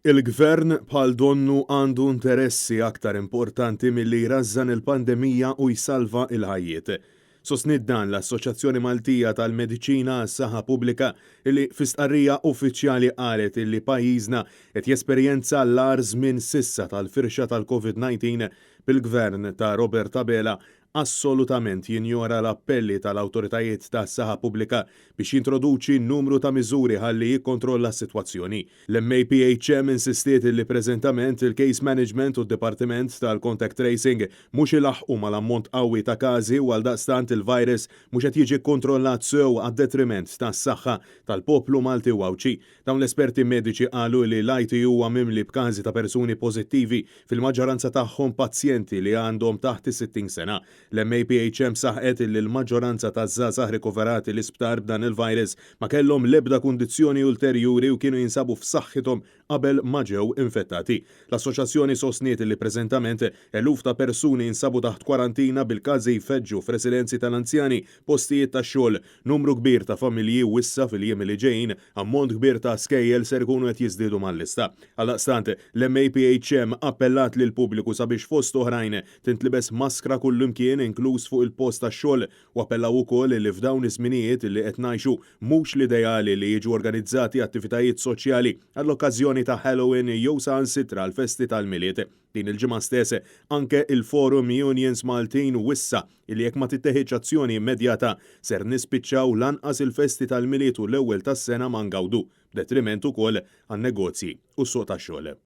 Il-Gvern bħal donnu għandu interessi aktar importanti milli jrażżan il-pandemija u jsalva il-ħajjiet. Sostniet dan l-Assoċjazzjoni Maltija tal-Mediċina għas-Saħħa Pubblika li fi stqarrija uffiċjali qalet illi pajjiżna qed jesperjenza l-agħar żmien s'issa tal-firxa tal-COVID-19 bil-Gvern ta' Robert Abela assolutament jinjora l-appelli tal-awtoritajiet tas-saħħa pubblika biex jintroduċi numru ta' miżuri ħalli jikkontrolla s-sitwazzjoni. L-MAPHM insistiet li preżentament il-Case Management u d-Dipartiment tal-Contact Tracing mhux ilaħħqu mal-ammont qawwi ta' każi u għaldaqstant il-virus mhux qed jiġi kkontrollat sew għad-detriment tas-saħħa tal-poplu Malti u Għawdxi. Dawn l-esperti mediċi qalu li l-ITU huwa mimli b'każi ta' persuni pożittivi, fil-maġġoranza tagħhom pazjenti li għandhom taħt is-60 sena. L-MAPHM saħqet li l-maġġoranza taż-żgħażagħ rikoverati l-isptar b'dan il-virus ma kellhom l-ebda kundizzjoni ulterjuri u kienu jinsabu f'saħħithom qabel ma ġew infettati. L-assoċjazzjoni sostniet li preżentament eluf ta' persuni jinsabu taħt kwarantina bil-każi jfeġġu f'residenzi tal-anzjani, postijiet tax-xogħol, numru kbir ta' familji u issa fil-jiem li ġejjin ammont kbir ta' skejjel ser ikunu qed jiżdiedu mal-lista. Għaldaqstant, l-MAPHM appellat lill-pubbliku sabiex fost oħrajn tintlibes maskra kullimkien inkluż fuq il-post tax-xogħol u appellaw ukoll li f'dawn iż-żminijiet li qed ngħixu mhux l-ideali li jiġu organizzati attivitajiet soċjali għall-okkażjoni ta' Halloween jew saħansitra l-festi tal-Milied. Din il-ġimgħa stess anke il-Forum Unions Maltin wissa li jekk ma titteħidx azzjoni immedjata ser nispiċċaw lanqas il-festi tal-Milied u l-ewwel tas-sena ma ngawdu, b'detriment ukoll għan-negozji u s-suq tax-xogħol.